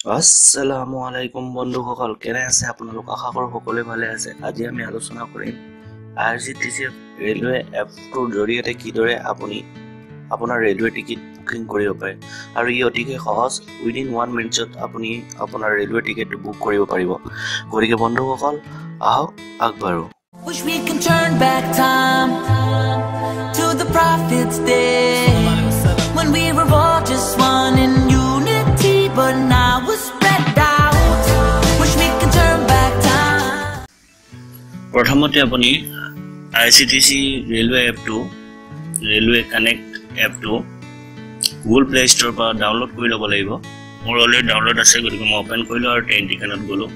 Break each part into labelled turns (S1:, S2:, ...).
S1: আসসালামু আলাইকুম বন্ধুসকল, কেনে আছে আপোনালোক? আশা কৰোঁ সকলোৱে ভালে আছে। আজি আমি আলোচনা কৰিম IRCTC railway এপটোৰ জৰিয়তে কিদৰে আপুনি আপোনাৰ ৰেলৱে টিকিট বুকিং কৰিব পাৰে আৰু ই অতিকে সহজ। উইদিন 1 মিনিটত আপুনি আপোনাৰ ৰেলৱে টিকেটটো বুক কৰিব পাৰিব। গতিকে বন্ধুসকল, আহক আগবাঢ়ো।
S2: Wish we can turn back time to the prophet's day when we were all just one in unity, but now we're spread out. Wish we can turn back time.
S1: প্ৰথমতে আপুনি IRCTC railway এপটো, railway connect এপটো Google play ষ্ট'ৰৰ পৰা download কৰি ল'ব লাগিব। মোৰ অলৰেডি ডাউনলোড আছে, গতিকে মই অ'পেন কৰিলোঁ আৰু ট্ৰেইন টিকেটত গ'লোঁ।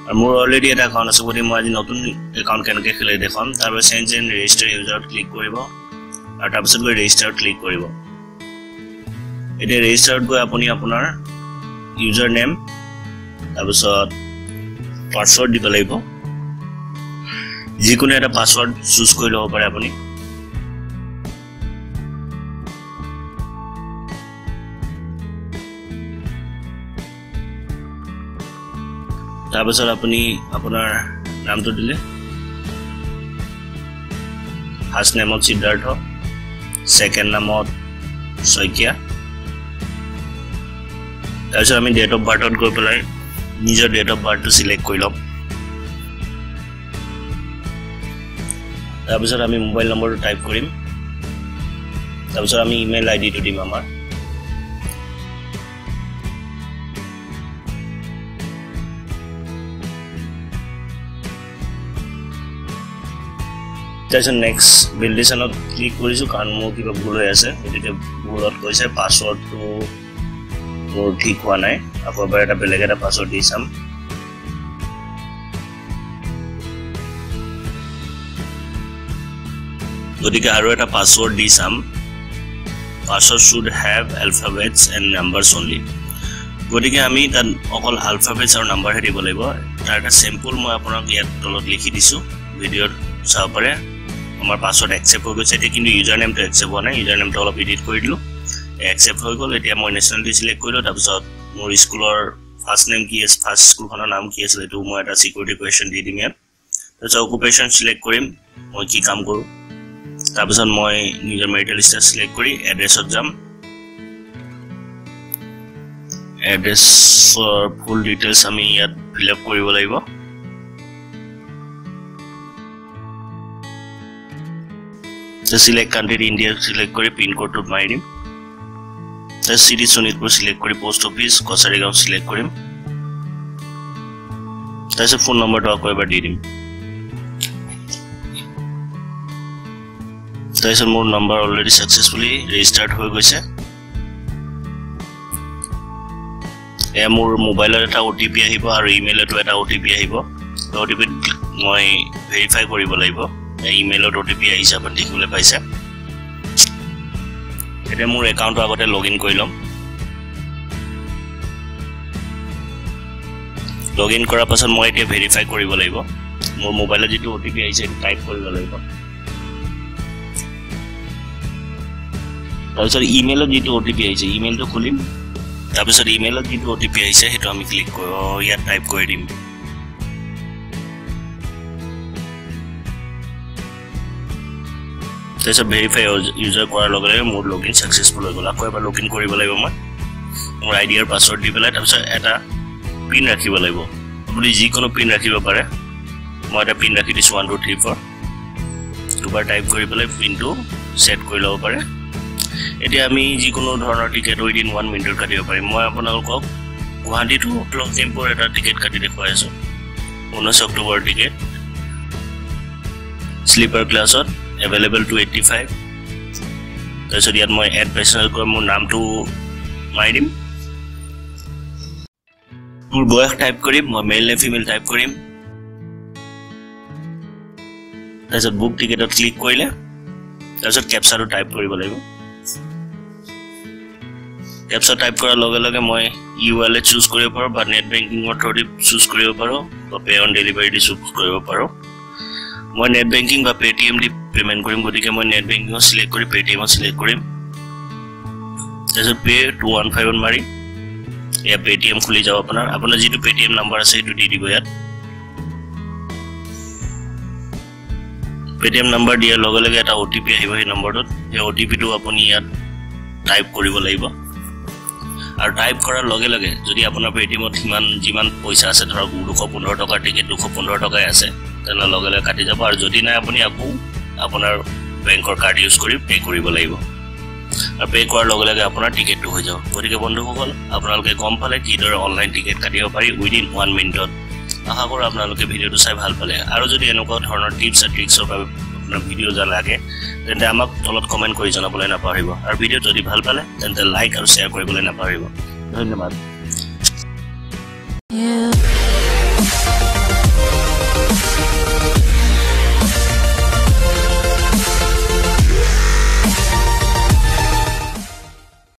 S1: আৰু মোৰ অলৰেডি এটা একাউণ্ট আছে, গতিকে মই আজি নতুন একাউণ্ট কেনেকৈ খোলে দেখুৱাম। তাৰপিছত চেঞ্জ এণ্ড ৰেজিষ্টাৰ ইউজাৰত ক্লিক কৰিব আৰু তাৰপিছত গৈ ৰেজিষ্টাৰত ক্লিক কৰিব। এতিয়া ৰেজিষ্টাৰত গৈ আপুনি আপোনাৰ ইউজাৰ নেম, তাৰপিছত পাছৱৰ্ড দিব লাগিব। যিকোনো এটা পাছৱৰ্ড চুজ কৰি ল'ব পাৰে আপুনি। তাৰপিছত আপুনি আপোনাৰ নামটো দিলে, ফাৰ্ষ্ট নেমত সিদ্ধাৰ্থ, ছেকেণ্ড নামত শইকীয়া। তাৰপিছত আমি ডেট অফ বাৰ্থত গৈ পেলাই নিজৰ ডেট অফ বাৰ্থটো চিলেক্ট কৰি ল'ম। তাৰপিছত আমি মোবাইল নম্বৰটো টাইপ কৰিম। তাৰপিছত আমি ইমেইল আই ডিটো দিম আমাৰ। তাৰপিছত নেক্সট ভেলিডেশ্যনত ক্লিক কৰিছোঁ, কাৰণ মোৰ কিবা ভুল হৈ আছে, গতিকে ভুলত কৈছে পাছৱৰ্ডটো মোৰ ঠিক হোৱা নাই। আকৌ এবাৰ এটা বেলেগ এটা পাছৱৰ্ড দি চাম। গতিকে আৰু এটা পাছৱৰ্ড দি চাম। Password should have alphabets and numbers only. গতিকে আমি তাত অকল আলফাবেটছ আৰু নাম্বাৰহে দিব লাগিব। তাৰ এটা চেম্পল মই আপোনাক ইয়াত তলত লিখি দিছোঁ, ভিডিঅ'ত চাব পাৰে। আমাৰ পাছৱৰ্ড একচেপ্ট হৈ গৈছে এতিয়া, কিন্তু ইউজাৰ নেমটো একচেপ্ট হোৱা নাই। ইউজাৰ নেমটো অলপ এডিট কৰি দিলোঁ, একচেপ্ট হৈ গ'ল। এতিয়া মই নেশ্যনেলিটি চিলেক্ট কৰিলোঁ। তাৰপিছত মোৰ স্কুলৰ ফাৰ্ষ্ট নেম কি আছে, ফাৰ্ষ্ট স্কুলখনৰ নাম কি আছিল, সেইটো মই এটা ছিকিউৰিটি কুৱেশ্যন দি দিম ইয়াত। তাৰপিছত অকুপেশ্যন চিলেক্ট কৰিম, মই কি কাম কৰোঁ। তাৰপিছত মই নিজৰ মেৰিটেল ষ্টেটাছ চিলেক্ট কৰি এড্ৰেছত যাম। এড্ৰেছৰ ফুল ডিটেইলছ আমি ইয়াত ফিল আপ কৰিব লাগিব। চিলেক্ট কাণ্ট্ৰি ইণ্ডিয়া চিলেক্ট কৰি পিনক'ডটোত মাৰি দিম। তাৰপিছত চিটি শোণিতপুৰ চিলেক্ট কৰি পোষ্ট অফিচ কছাৰীগাঁও চিলেক্ট কৰিম। তাৰপিছত ফোন নম্বৰটো আকৌ এবাৰ দি দিম। তাৰপিছত মোৰ নম্বৰ অলৰেডি ছাকচেছফুলি ৰেজিষ্টাৰ্ড হৈ গৈছে। এয়া মোৰ মোবাইলত এটা অ' টি পি আহিব আৰু ইমেইলতো এটা অ' টি পি আহিব। অ' টি পিত মই ভেৰিফাই কৰিব লাগিব। ইমেইলত অ' টি পি আহিছে, আপুনি দেখিবলৈ পাইছে। এতিয়া মোৰ একাউণ্টটো আগতে লগ ইন কৰি ল'ম। লগ ইন কৰাৰ পাছত মই এতিয়া ভেৰিফাই কৰিব লাগিব। মোৰ মোবাইলত যিটো অ' টি পি আহিছে সেইটো টাইপ কৰিব লাগিব। তাৰপিছত ইমেইলত যিটো অ' টি পি আহিছে ইমেইলটো খুলিম। তাৰপিছত ইমেইলত যিটো অ' টি পি আহিছে সেইটো আমি ক্লিক কৰোঁ, ইয়াত টাইপ কৰি দিম। তাৰপিছত ভেৰিফাই ইউজাৰ কৰাৰ লগে লগে মোৰ লগ ইন ছাকচেছফুল হৈ গ'ল। আকৌ এবাৰ লগ ইন কৰিব লাগিব মই মোৰ আই ডি আৰু পাছৱৰ্ড দি পেলাই। তাৰপিছত এটা পিন ৰাখিব লাগিব, আপুনি যিকোনো পিন ৰাখিব পাৰে। মই এটা পিন ৰাখি দিছোঁ 1 2 3 4। দুবাৰ টাইপ কৰি পেলাই পিনটো ছেট কৰি ল'ব পাৰে। এতিয়া আমি যিকোনো ধৰণৰ টিকেট উইদিন 1 মিনিটত কাটিব পাৰিম। মই আপোনালোকক গুৱাহাটী টু লখিমপুৰ এটা টিকেট কাটি দেখুৱাই আছোঁ, 19 অক্টোবৰৰ টিকেট, শ্লিপাৰ ক্লাছত, এভেইলেবল 285। তাৰপিছত ইয়াত মই এড পেচেঞ্জাৰ কৰি মোৰ নামটো মাৰি দিম, মোৰ বয়স টাইপ কৰিম, মই মেল নে ফিমেল টাইপ কৰিম। তাৰপিছত বুক টিকেটত ক্লিক কৰিলে তাৰপিছত কেপচাৰটো টাইপ কৰিব লাগিব। কেপচাৰ টাইপ কৰাৰ লগে লগে মই ই ৱালেট চুজ কৰিব পাৰোঁ বা নেট বেংকিঙৰ থ্ৰুদি চুজ কৰিব পাৰোঁ বা pay' on delivery the choose কৰিব পাৰোঁ। মই নেট বেংকিং বা পে'টিএম দি পে'মেণ্ট কৰিম, গতিকে মই নেট বেংকিঙত চিলেক্ট কৰি পে'টিএমত চিলেক্ট কৰিম। তাৰপিছত পে' 215 মাৰি এয়া পে'টিএম খুলি যাব। আপোনাৰ আপোনাৰ যিটো পে'টিএম নাম্বাৰ আছে সেইটো দি দিব ইয়াত। পে'টিএম নাম্বাৰ দিয়াৰ লগে লগে এটা অ' টি পি আহিব সেই নম্বৰটোত। সেই অ' টি পিটো আপুনি ইয়াত টাইপ কৰিব লাগিব। আৰু টাইপ কৰাৰ লগে লগে যদি আপোনাৰ পে'টিএমত সিমান যিমান পইচা আছে, ধৰক 215 টকাৰ টিকেট 215 টকাই আছে, তেনেহ'লে লগে লগে কাটি যাব। আৰু যদি নাই, আপুনি আকৌ আপোনাৰ বেংকৰ কাৰ্ড ইউজ কৰি পে' কৰিব লাগিব। আৰু পে' কৰাৰ লগে লগে আপোনাৰ টিকেটটো হৈ যাব। গতিকে বন্ধুসকল, আপোনালোকে গম পালে কিদৰে অনলাইন টিকেট কাটিব পাৰি উইদিন 1 মিনিটত। আশা কৰোঁ আপোনালোকে ভিডিঅ'টো চাই ভাল পালে। আৰু যদি এনেকুৱা ধৰণৰ টিপছ আৰু ট্ৰিক্সৰ বাবে আপোনাৰ ভিডিঅ' লাগে, তেন্তে আমাক তলত কমেণ্ট কৰি জনাবলৈ নাপাহৰিব। আৰু ভিডিঅ' যদি ভাল পালে তেন্তে লাইক আৰু শ্বেয়াৰ কৰিবলৈ নাপাহৰিব। ধন্যবাদ।
S2: You.